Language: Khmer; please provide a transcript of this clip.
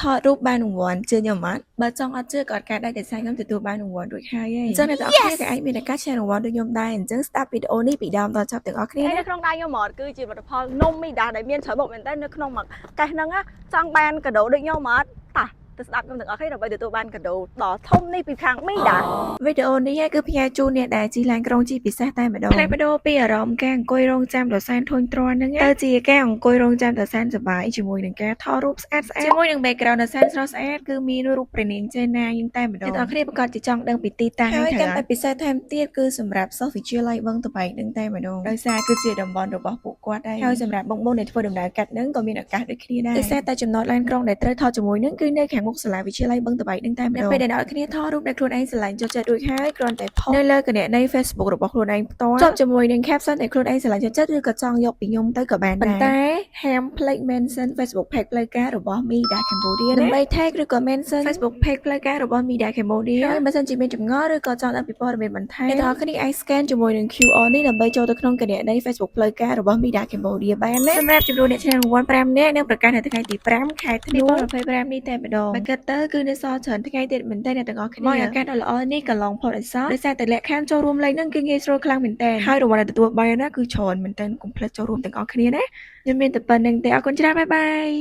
ថតរូបបានរង្វាន់ជឿខ្ញុំអត់បើចង់អត់ជឿក៏អត់កើតដែរដោយសារខ្ញុំទទួលបានរង្វាន់រួចហើយអញ្ចឹងអ្នកទាំងអស់គ្នាក៏អាចមានឱកាសឈ្នះរង្វាន់ដូចខ្ញុំដែរអញ្ចឹងស្ដាប់វីដេអូនេះពីដើមដល់ចប់ទាំងអស់គ្នាណា នៅក្នុងដៃខ្ញុំហ្មងគឺជាផលិតផលនំមីដាដែលមានច្រើនមុខមែនតើនៅក្នុងមួយកេសហ្នឹងណាចង់បានកាដូដូចខ្ញុំអត់តោះទៅស្ដាប់ខ្ញុំទាំងអស់គ្នាដើម្បីទទួលបានកាដូដ៏ធំនេះពីខាងមីដា វីដេអូនេះគឺផ្ញើជូនអ្នកដែលជិះឡានក្រុងជាពិសេសតែម្ដងផ្លាស់ប្ដូរពីអារម្មណ៍ការអង្គុយរងចាំដ៏សែនធុញទ្រាន់ហ្នឹងទៅជាការអង្គុយរងចាំដ៏សែនសប្បាយជាមួយនឹងការថតរូបស្អាតស្អាតជាមួយនឹង background ដ៏សែនស្រស់ស្អាតគឺមានរូបព្រះនាងចេណាយើងតែម្ដងអ្នកទាំងអស់គ្នាប្រាកដជាចង់ដឹងពីទីតាំងហើយកាន់តែពិសេសថែមទៀតគឺសម្រាប់សិស្សវិទ្យាល័យបឹងត្របែកនឹងតែម្ដងដោយសារគឺជាតំបន់របស់ពួកគាត់ដែរហើយសម្រាប់បងប្អូនដែលធ្វើដំណើរកាត់នឹងក៏មានឱកាសដូចគ្នាដែរដោយសារតែចំណតឡានក្រុងដែលត្រូវថតជាមួយនឹងគឺនៅខាងមុខសាលាវិទ្យាល័យបឹងត្របែកនឹងតែម្ដងនៅពេលដែលអ្នកគ្នាថតរូបដែលខ្លួនឯងស្រឡាញ់ចូលចិត្តរួចហើយគ្រាន់តែផុសនៅលើគណនី Facebook របស់ខ្លួនឯងផ្ទាល់ជាប់ជាមួយនឹង caption ដែលខ្លួនឯងស្រឡាញ់ចូលចិត្តឬក៏ចង់យកពីខ្ញុំទៅក៏បានដែរប៉ុន្តែហាមភ្លេច mention Facebook page ផ្លូវការរបស់ Mida Cambodia ណាដើម្បី tag ឬក៏ mention Facebook page ផ្លូវការរបស់ Mida Cambodia ហើយបើសិនជាមានចម្ងល់ឬក៏ចង់ដឹងពីព័ត៌មានបន្ថែមអ្នកទាំងអស់គ្នាអាច scan ជាមួយនឹង QR នេះដើម្បីចូលទៅក្នុងគណនី Facebook ផ្លូវការរបស់ Mida Cambodia បានណាសម្រាប់ចំនួនអ្នកឈ្នះរង្វាន់5នាក់នឹងប្រកាសនៅថ្ងៃទី5ខែធ្នូ2025នេះតែម្ដងបើគិតទៅគឺនៅសល់ច្រើនថ្ងៃទៀតមែនទែនអ្នកទាំងអស់គ្នាមកឱកាសដ៏ល្អនេះក៏ឡងផុតឲ្យសោះដោយសារតែលក្ខខណ្ឌចូលរួមលេងហ្នឹងគឺងាយស្រួលខ្លាំងមែនទែនហើយរង្វាន់ដែលទទួលបានណាគឺច្រើនមែនទែនកុំភ្លេចចូលរួមទាំងអស់គ្នាណាខ្ញុំមានតែប៉ុណ្ណឹងទេអរគុណច្រើន bye bye.